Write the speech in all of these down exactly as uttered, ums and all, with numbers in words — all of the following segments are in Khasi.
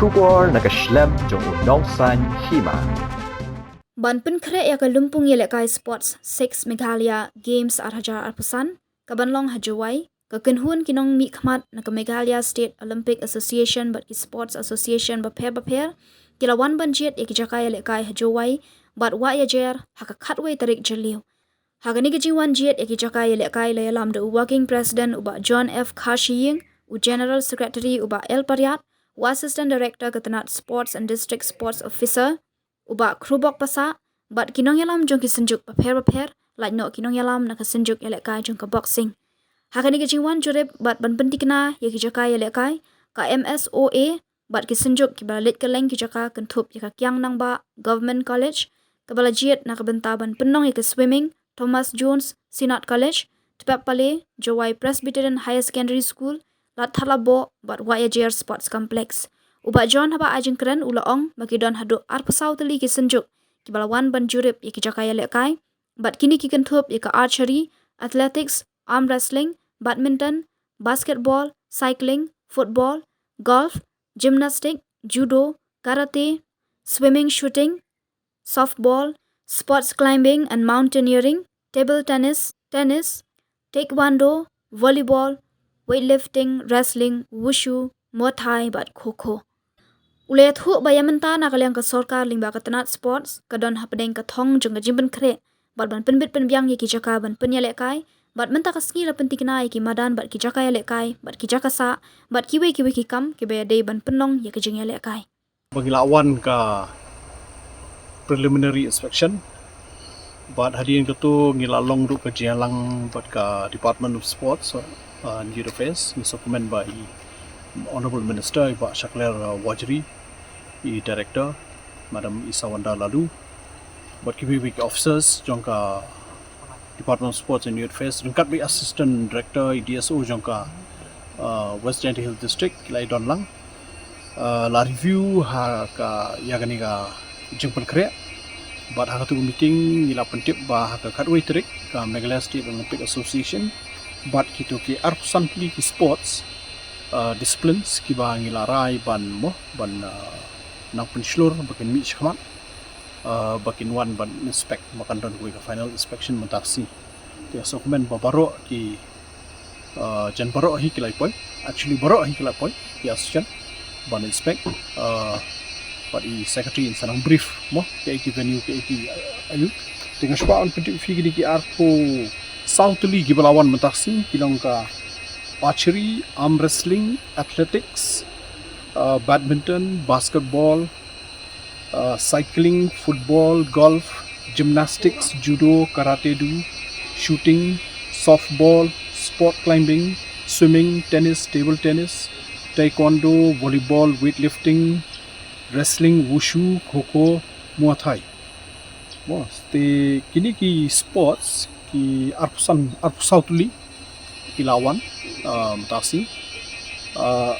Khubor na ka shlem jong u nongsaiñ hima. Ban pynkhreh ïa ka lympung ïalehkai Sports six Meghalaya Games ar hajar arphew san, ka ban long ha Jowai, ka kynhun ki nongmihkhmat na ka Meghalaya State Olympic Association bad ki Sports Association bapher bapher ki la wan ban jied ïa ki jaka ïalehkai ha Jowai bad wah ïajer ha ka khatwei tarik Jylliew. Ha kane ka jingwan jied ïa ki jaka ïalehkai la ïalam da u Working President u Bah John F Kharshiing, u General Secretary u Bah L Pariat, u Assistant Director ka tnat Sports and District Sports Officer u Bah Khrubok Passah, bad ki nongïalam jong ki synjuk bapher bapher, lait noh ki nongïalam na ka synjuk ïalehkai jong ka boxing. Ha kane ka jingwan jurip bad ban pyntikna ïa ki jaka ïalehkai, ka M S O A bad ki synjuk kiba la leit kylleng ki jaka kynthup ïa ka Kiang Nangbah Government College, kaba la jied na ka bynta ban pynlong ïa ka swimming, Thomas Jones Synod College, Tpep Palei, Jowai Presbyterian Higher Secondary School, Lad Tharlaboh bad Wah Ïajer Sports Complex. U Bah John haba ai jingkren u la ong ba ki don haduh arphew saw tylli ki synjuk kiba la wan ban jurip ïa ki jaka ïalehkai, bad kine ki kynthup ïa ka archery, athletics, arm wrestling, badminton, basketball, cycling, football, golf, gymnastic, judo, karate, swimming, shooting, softball, sports climbing and mountaineering, table tennis, tennis, taekwondo, volleyball, weightlifting, wrestling, wushu, muay thai bad kho kho. U la ïathuh ba ïa mynta na ka liang ka sorkar lyngba ka tnat sports ka don hapdeng ka thong jong ka jingpynkhreh bad ban pynbit pynbiang ïa ki jaka ban pynïalehkai, bad mynta ka sngi la pyntikna ïa ki madan bad ki jaka ïalehkai bad ki jaka sah bad kiwei kiwei ki kam kiba ïadei ban pynlong ïa ka jingïalehkai. Ba ngi la wan ka preliminary inspection, bad hadien kato ngi la long ruh ka jingïalang bad ka Department of Sports, uh, and Youth Affairs, ngi sngewkmen ba i Honorable Minister i Bah Shakliar, uh, Warjri, i Director, Madam Isawanda Laloo, bad kiwei kiwei ki officers jong ka Department of Sports and Youth Affairs, ryngkat bad i Assistant Director, i D S O jong ka, uh, West Jaintia Hills District, ki la ïadon lang. Uh, la review ha ka ïa kane ka jingpynkhreh. Bad ha kato ka meeting ngi la pyntip ba ha ka khatwei tarik ka Meghalaya State Olympic Association bad kito ki arphew san tylli ki sports, uh, disciplines kiba ngi la rai ban mo ban, uh, nang pynshlur ba kin mih shakhmat, uh, ba kin wan ban inspect, ba kan don kawei ka final inspection mynta ka sngi. Te sngewkmen ba baroh ki, uh, jan baroh hi ki la poi. Actually baroh hi ki la poi, ki association ban inspect, uh, bad i secretary in sa nang brief mo kaei ki venue, kaei ki, uh, aiu. Te nga shu kwah ban pyntip ïa phi kine ki arphew saw tylli kiba la wan mynta ka sngi ki long ka archery, arm wrestling, athletics, uh, badminton, basketball, uh, cycling, football, golf, gymnastics, judo, karate do, shooting, softball, sport climbing, swimming, tennis, table tennis, taekwondo, volleyball, weightlifting, wrestling, wushu, kho kho, muay thai. Mo, te kine ki sports ki arphew san, arphew saw tylli ki la wan, uh, mynta ka sngi. Uh,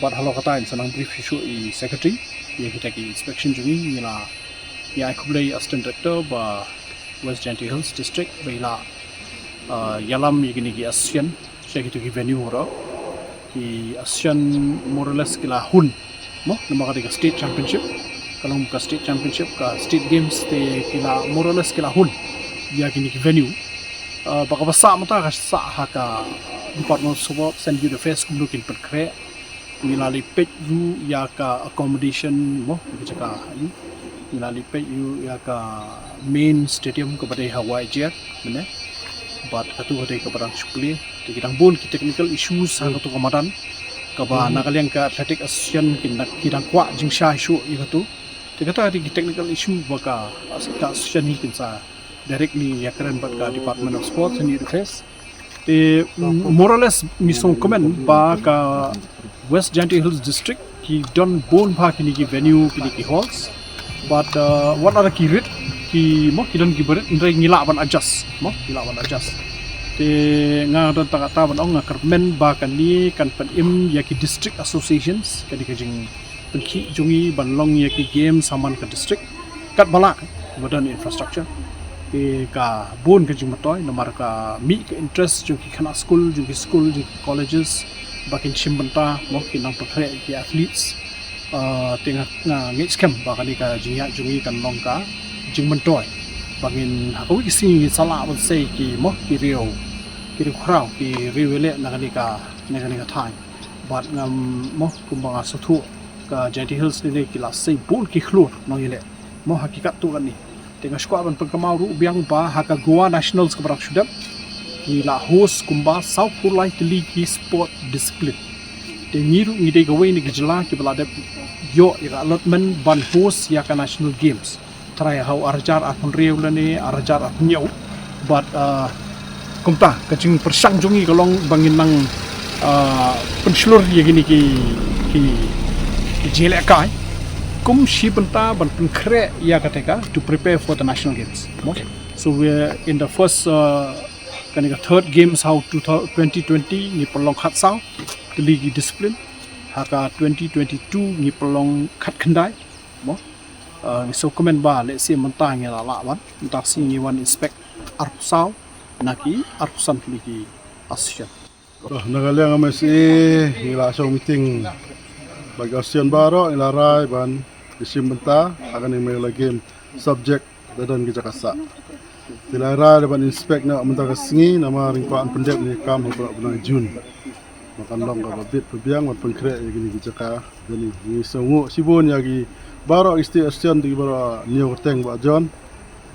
bad halor kata in sa nang brief shuh i secretary ïa kita ki inspection jong ngi. Ngi la ïa ai khublei Assistant Director ba West Jaintia Hills District ba i la, uh, ïalam ïa kine ki association sha kito ki venue ruh. Ki association more or less ki la hun mo, namar ka dei ka state championship, ka long ka state championship, ka state games, te ki la more or less ki la hun ïa kine ki venue. Uh, ba kaba sah mynta ka sah ha ka Department of Sports and Youth Affairs kumno kin pynkhreh. Ngi la leit peit ruh ïa ka accommodation mo, ïa ka jaka, ïa. Ngi la leit peit ruh ïa ka main stadium kaba dei ha Wah Ïajer mynne. Bad kato ka dei kaba dang shu plie. Te ki dang bun ki technical issues ha kato ka madan, kaba na ka liang ka Athletic Association ki dang, ki dang kwah jingshai shuh ïa kato. Te kata ka dei ki technical issue ba ka, ka association hi kin sa directly ïakren bad ka Department of Sports and Youth Affairs. Te, mm, more or less ngi sngewkmen ba ka West Jaintia Hills District ki don bun bha kine ki venue, kine ki halls. But, uh, wat la ki rit ki mo, ki don kiba rit, hynrei ngi lah ban adjust mo, ngi lah ban adjust. Te nga don tang katta ban ong, nga kyrmen ba kane kan pynim ïa ki district associations, kane ka jingpynkhih jong ngi ban long ïa ki games ha man ka district. Katba lah ba don infrastructure, te ka bun ka jingmyntoi namar ka mih ka interest jong ki khynnah skul, jong ki skul, jong ki colleges, ba kin shim bynta mo, kin nang pynkhreh ki athletes. Ah, te nga, nga ngeit skhem ba kane ka jingïaid jong ngi kan long ka jingmyntoi ba ngin ha kawei ka sngi ngin sa lah ban sei ki, mo, ki riew, ki riew khraw, ki riew ïaleh na kane ka, na kane ka thaiñ. Bad ngam, mo, kumba nga sngewthuh, ka Jaintia Hills ne ne ki la sei bun ki khlur nongïaleh, mo, ha ki katto katne. Te nga sngewkwah ban pynkynmaw ruh biang ba ha ka Goa Nationals kaba dang shu dep, ki la host kumba sawphew lai tylli ki sport discipline. Te ngi ruh ngi dei kawei na ki jylla kiba la dep ïoh ïa ka allotment ban host ïa ka National Games, trai ha u ar hajar arphew hynriew lane ar hajar arphew hynñiew. Bad, ah, kumta ka jingpyrshang jong ngi ka long ba ngin nang, ah, pynshlur ïa kine ki, ki, ki jingïalehkai kum shi bynta ban pynkhreh ïa kata ka to prepare for the National Games. Okay. So we're in the first, uh, kane ka third games ha u two thousand, twenty twenty ngi pynlong khatsaw tylli ki discipline. Ha ka twenty twenty-two ngi pynlong khatkhyndai, mo. Uh, ngi sngewkmen ba lehse mynta ngi la lah wan, mynta shi ngi wan inspect arphew saw na ki arphew san tylli ki association. Oh, na ka liang M S A ngi la shong meeting bad ki association baroh, ngi la rai ban shim bynta ha kane ka Meghalaya Game subject da don ki jaka sah. Te la rai da ban inspect na mynta ka sngi, namar ngi kwah ban pyndep ne kam ha u bnai June. Ba kan long kaba bit ba biang ban pynkhreh ïa kine ki jaka. Dei ngi sngewnguh shibun ïa ki baroh ki state association, ki baroh, hynñiew kyrteng ba jon.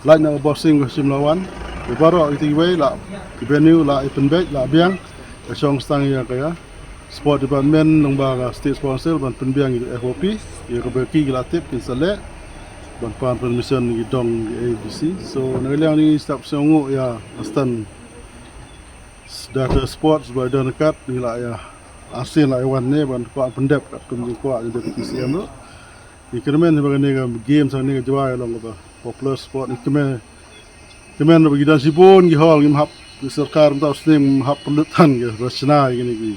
Lait na ka Borsing ka shim la wan. Ki baroh kita kiwei la, ki venue la i pynbeit la biang. Ka shong sdang ïa ka, ïa sport department lyngba ka state sport council ban pynbiang ïa ka F O P, ïa kaba ki la tip kin sa leh ban pan permission ïa ki dong ki A B C. So na ka liang ngi sngap sngewnguh ïa Assistant Director Sports ba don kat, ngi la ïa arsien la ïa wan ne ban kwah pyndep katkum jingkwah jong Deputy C M ruh. Ngi kyrmen ba kane ka games hangne ka Jowai ka long kaba popular sport. Ngi kyrmen, kyrmen ba ki don shibun ki hall, ngim hap, ki sorkar mynta u snem ngim hap pynlut than ka ba shna ïa kine ki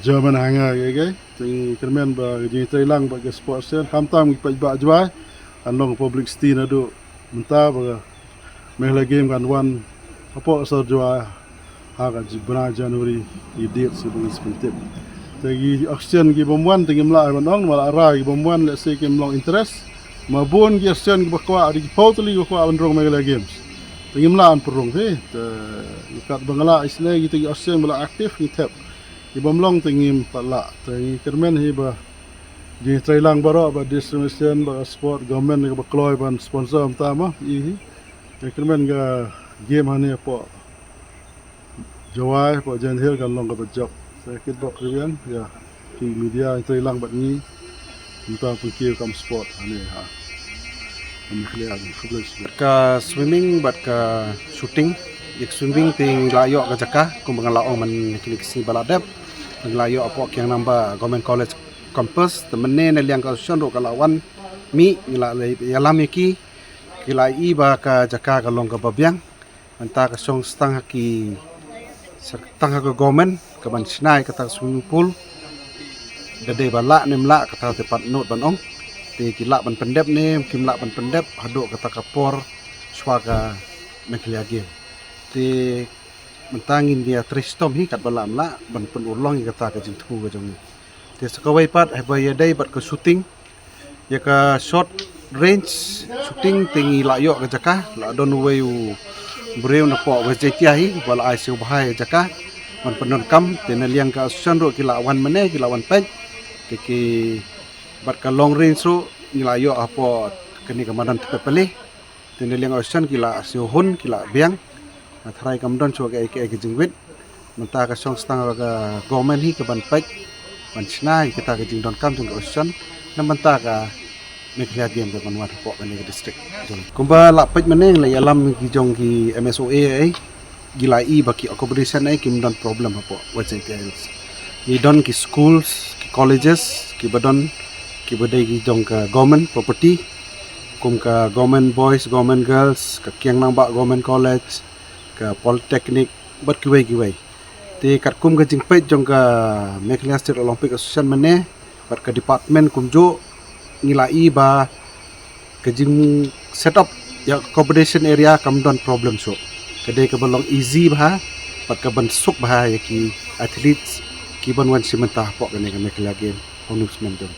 German hangar ïa ka. Te ngi kyrmen ba ka jingtreilang bad ka sport association, khamtam ki paidbah Jowai, kan long publicity naduh mynta ba ka Meghalaya Game kan wan hapoh ka sor Jowai ha ka bnai January, ki dates kiba ngi sa pyntip. Te ki association ki bym wan te ngim lah ban ong, ma la rai ki bym wan, lehse kim long interest. Ma bun ki association kiba kwah, ki phew tylli kiba kwah ban rung Meghalaya Games. Te ngim lah ban pynrung phi. Te katba nga la isynei kita ki association ba la active ngi thep. Ki bym long te ngim pat lah. Te ngi kyrmen hi ba jingtreilang baroh ba district association, ba sport, government kaba kloi ban sponsor mynta ma i hi. Ngi kyrmen ka game hangne hapoh Jowai, hapoh Jaintia Hills kan long kaba jop. Sa kit bok rian ïa ki media ngi treilang bad ngi mynta pynkiew kam sport hangne ha. Khublei shibun. Ka swimming bad ka shooting, ïa ka swimming te ngi la ïoh ka jaka kumba nga la ong man kine ki sngi ba la dep. Ngi la ïoh hapoh Kiang Nangbah Government College campus, te mynne na liang ka association ruh ka la wan mih, ngi la ïalam ïa ki, ki la i ba ka jaka ka long kaba biang. Mynta ka shong tang ha ki, tang ha ka government ka ban shna ïa kata ka swimming pool. Da dei ba lah ne em lah kata te pat nud ban ong. Te ki lah ban pyndep ne kim lah ban pyndep haduh kata ka por shuwa ka Meghalaya Game. Te mynta ngin ïa trei shitom hi katba lah em lah ban pynurlong ïa kata ka jingthmu ka jong ngi. Te sa kawei pat haba ïadei bad ka shooting, ïa ka short range shooting te ngi la ïoh ka jaka, la don uwei u briew napoh West Jaintia hi ba la ai sngewbha ïa ka jaka ban pyndonkam. Te na liang ka association ruh ki la wan mynne, ki la wan peit. Te ki bad ka long range ruh ngi la ïoh hapoh kane ka madan Tepeli. Te na liang association ki la sngewhun, ki la biang. Nga tharai kam don shuh kaei kaei ka jingwit. Mynta ka shong tang ha ka government hi ka ban peit ban shna ïa kata ka jingdonkam jong ka association na bynta ka Meghalaya Game ka ban wan hapoh kane ka district jong ngi. Kumba la peit mynne la ïalam ki jong ki M S O A ei, ki la i ba ki accommodation ei kim don problem hapoh West Jaintia Hills. Ngi don ki schools, ki colleges kiba don, kiba dei ki jong ka government property, kum ka Government Boys, Government Girls, ka Kiang Nangbah Government College, ka Polytechnic bad kiwei kiwei. Te katkum ka jingpeit jong ka Meghalaya State Olympic Association mynne bad ka department kumjuh, ngi la i ba ka jing set up ïa accommodation area kam don problem shuh. Ka dei kaba long easy bha bad ka ban suk bha ïa ki athletes ki ban wan shim bynta hapoh kane ka Meghalaya Game ha u snem jong.